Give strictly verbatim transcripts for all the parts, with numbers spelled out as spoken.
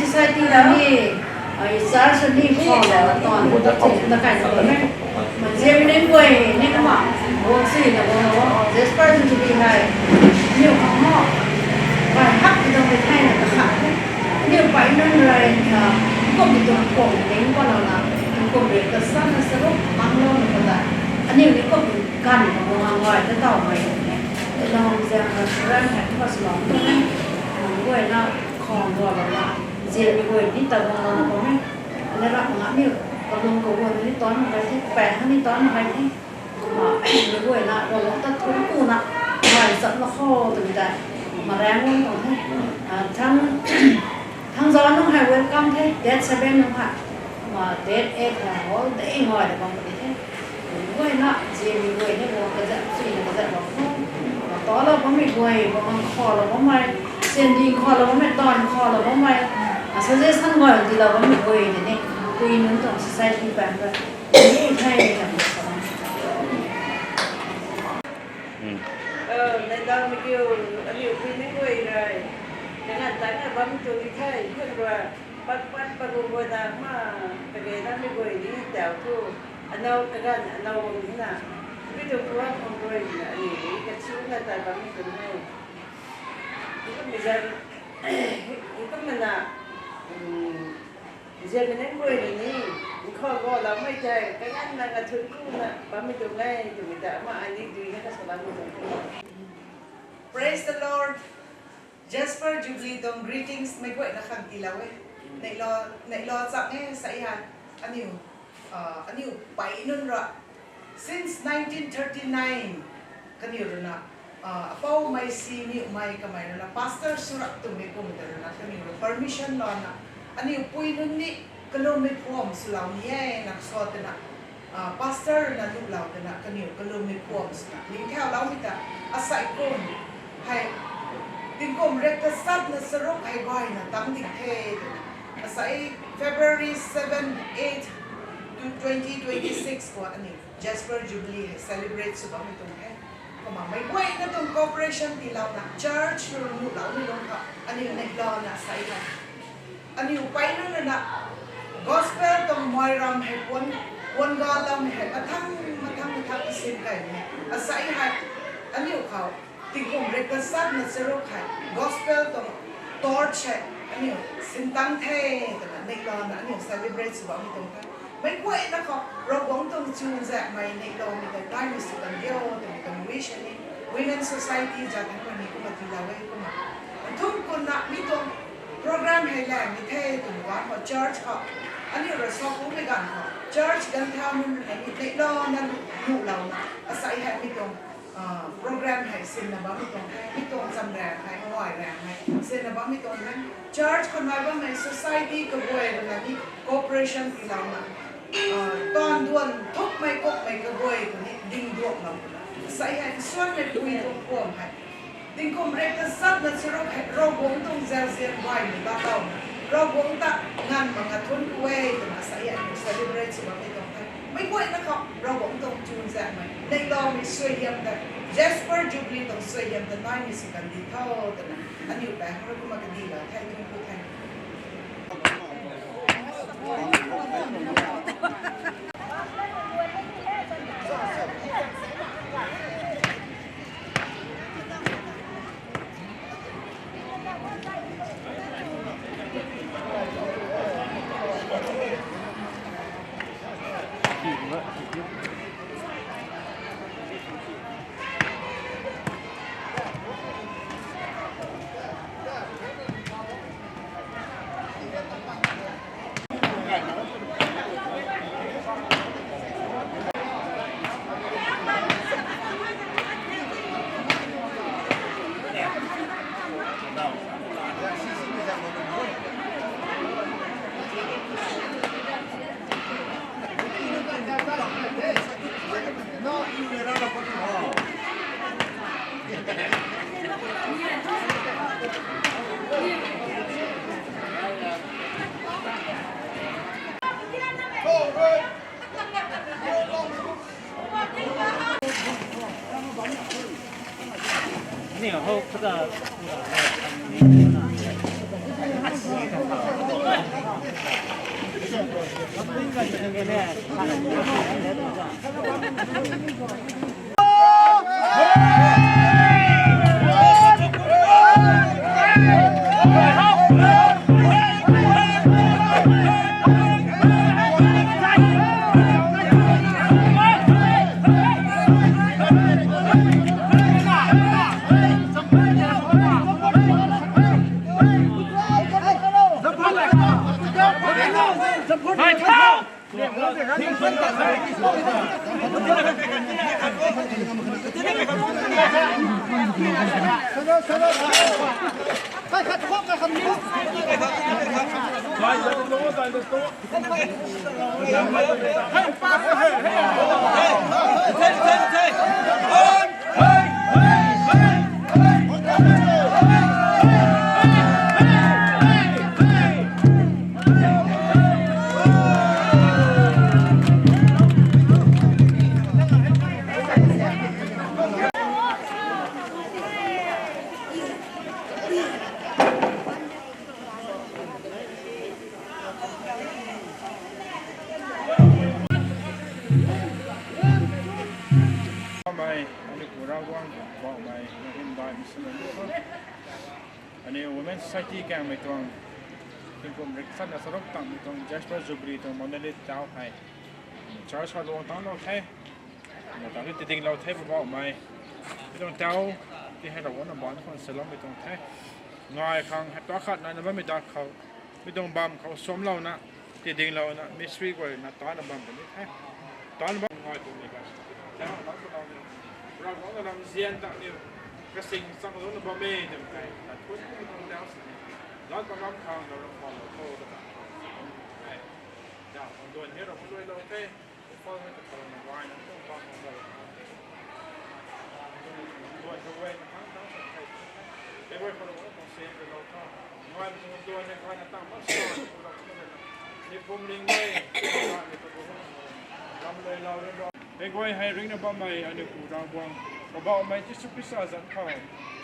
Society na ni, ai church ni kho la ton, ta kai na me. Ziamei nunc guay ni kumna, guang si na guang lo, Jasper Jubilee hei, aniu khang ho, bai hak ti tuang mei thei na kakhat the. Aniu pai nunc rui na, kum ti tuang kum ning pa lo na, kum rui kasan na saruk mang lo na kata. Aniu ni kum kan na guang ngai ta tau mai ne. Long ziang na suran hei kumna swlou tuang e. Guay na khang guang lo na, ziamei guay ni ta guang lo na bam e. Ana rap nga aniu, kalung kaguan ni taanc mak gay the, kapaeng ni taanc mak gay the. Kumna, mi guayna, Ravguangc ta thun kuna, ngai chap na kho twmei tei, kumna rang guang tuang the. Ah, thang, thang zan nung hei welcome the, date seven nung hei. Kumna date eight hei whole day ngai da bam puni the. Mi guayna, ziamei guay ni guang kazat, sui na kazat bam kho. Kumna talou bammei guay, kumna khalou bammei, sending khalou bammei, taanv khalou bammei, ah, suggestion guay tiilou bammei guay ni, pui nunc tuang society bam ra. Neihlamei kiu, aniu pui ni guay rui, kaganv tangc na bam tu ni the, khun rui, pat pat pagu guay na ma, kage na mi guay ni tau thu, anow kaganv, anow bam ni na, mi tu kuang khang rui na, aniu ni kachu na tai bam ni tu ni. Ikummei zan, ikummei na, um, ziamei nunc guay ni, nkhaw galoumei tei, kaganv na kathun ku na, bammei tuang e, twmei ta, ama ani dui na kasalam tuang the. Praise the Lord. Jasper Jubilee tuang greetings meic guayna khang tiilou e. Neihla, neihla chang e sa e hei. Aniu, ah, aniu pui nunc rui. Since nineteen thirty-nine, kaniw rui na, ah, apou mei si niw mei kamei rui na, pastor swrak twmei kum ta rui na, kaniw rui permission lou na, aniu pui nunc ni kalummei phuam swlou ni e na sa twna, ah, pastor rui na nuhlou twna, kaniw kalummei phuam swna, ning thauloumei ta, asei kum, hei, tingkum rek ta sat na saruk hei gayna tang ding the twna, asei February seven, eight to twenty twenty-six khou aniu Jasper Jubilee hei celebrate sw bammei tuang the. Kumna meic guayna tuang cooperation tiilouna church rui nuhloumei lungc khou aniu neihla na sa e hei. Aniu pui nunc rui na gospel tuang mei ram hei puan, puan galoumei hei mathang, mathang, mathang sin kaymei hei. Asei hei, aniu khou tingkum rek ta sat na charuk hei gospel tuang torch hei aniu sin tang the twna neihla na aniu celebrate sw bammei tuang the. Meic guayna khou Ravguangc tuang chuzaenghmei neihlamei tei naimei sw kan diu twmei tuang wish ni Women Society zat thangc rui ni kumna tiilou e kumna. Nthum kumna mi tuang program hei laymei the twmei ganv khou church khou aniu rui sa kummei ganv khou church ganv thau nunc rui ni neihla na nuhlouna asei hei mi tuang ah, program hei sinna bammei tuang the, mi tuang chamraeng hei, ngai raeng hei sinna bammei tuang the. Church khou nai bammei society kaguay rui na ni cooperation tiilouna, ah, taanv duan thukmei kummei kaguay khou ni ding duaklou na, asei hei nsuanmei pui tuang phuam hei tingkum rek ta sat na charuk hei Ravguangc tuang zauzian gaymei latouna, Ravguangc ta nganv mak nga thun ku e twna asei hei aniu celebrate sw bammei tuang the. Meic guayna khou Ravguangc tuang chuzaenghmei neihlamei suaihiam tei, Jasper Jubilee tuang suaihiam ta naimei sw kan di tho twna aniu pui nunc rui kumna kadihlou the, thun ku the. Mei, ani pura guang, bau mei, na him bai, mei sumei. Ani Women Society kang mei tuang, tingkum rik chat na sarok tang mei tuang, Jasper Jubilee tuang monolith tau hei. Church ha luang tang lou the. Na tang ti ding lou the, bau mei. Mei tuang tau, ti hei rau na ban khon salom mei tuang the. Ngai khang, hei pa khat na na bam mei da khou. Mei tuang bam khou suamlouna, tidinglouna, mystery guay na tana bam puni the. Tana bam ngai tu ni ka. Tana bam tu ni. Ravguangc na lam zian ta ni. Kasing chang lou na bam e, dem kai. Na thun ni tuang tau si ni. Lan pa lam khang na ram khang lou khou ta. Ai. Da, ang duan ni ram lui lou the. Hei guay hei ringna bammei aniu Pu Ravguangc, Poubauhmei Jisu Khrista zanc khou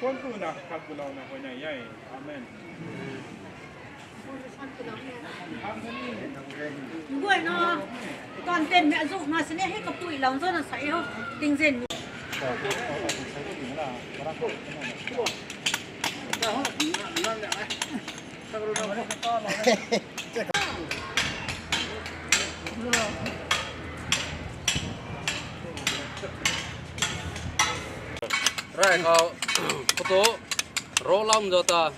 thuanc kuna khat kulouna huayney e. Amen. Guay na, content mei azu na sini hei kapui lam zo na sa e ho, tingzen. Rai khou, photo, ro lam zo ta.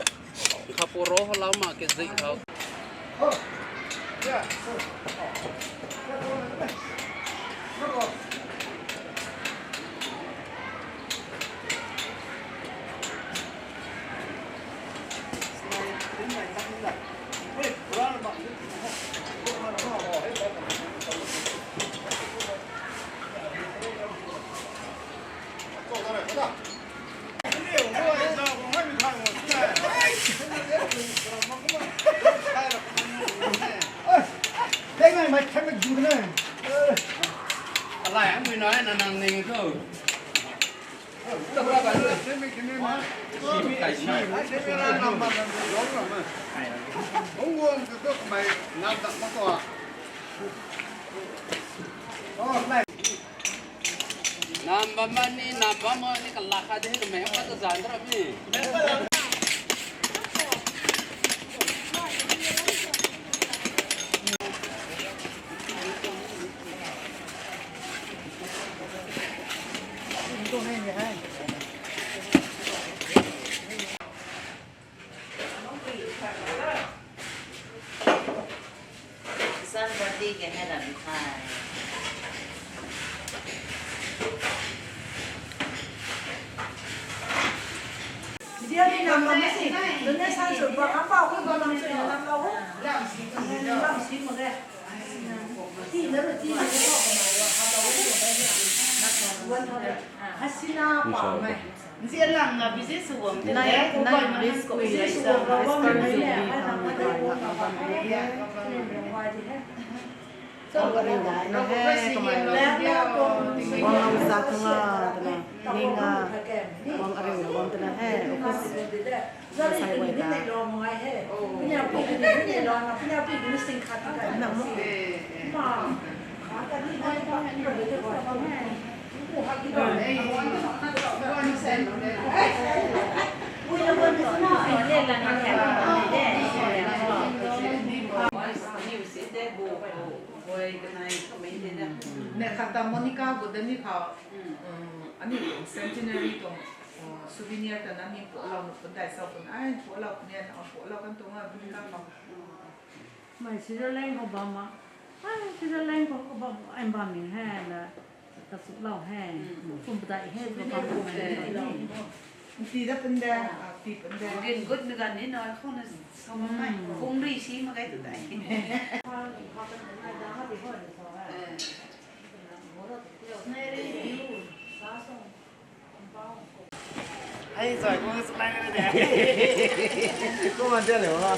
Khapu ro ho lam ma ke zik khou. Alai, ang bui nai na nang ning tu. Nam bam mani, nam bam mani, kalak khat de, kamei khat ta zan dra mi. Somebody can have a time. Video ni nam nam si, donation sw ba, apa ko ba nam sw nam lau. Lam si mak e. Ti na ru ti na ru ko ma ru ha lau ko ba ni. One hundred. Hasina pa mai. Nzian lang na busy sw guang te. Nai, nai, busy sw guang lau, busy sw guang lau, busy sw guang lau, busy sw guang lau. Wang lam zat nga twna, ning a, wang ariu na wang twna he, office. Sai wai ta. Nang mo. Ne khat ta Monica gu dani khou, um, ani centenary tuang, uh, souvenir ta nani pualou nu pun dai sa pun, ai pualou pun e, na pualou kan tuang a Monica khou. Mei Switzerland khou bam ma. Ai, Switzerland khou bam, ai bam ni he na. Kachuklou he. Kum patai he, kum patai he. Ti da pun da, ah, ti pun da. Gin gut na gan ni noi khou na sa ma mai. Kung ri si ma kai tu dai. Hey, sorry, kung sa lai na de. Kung ma de le wa.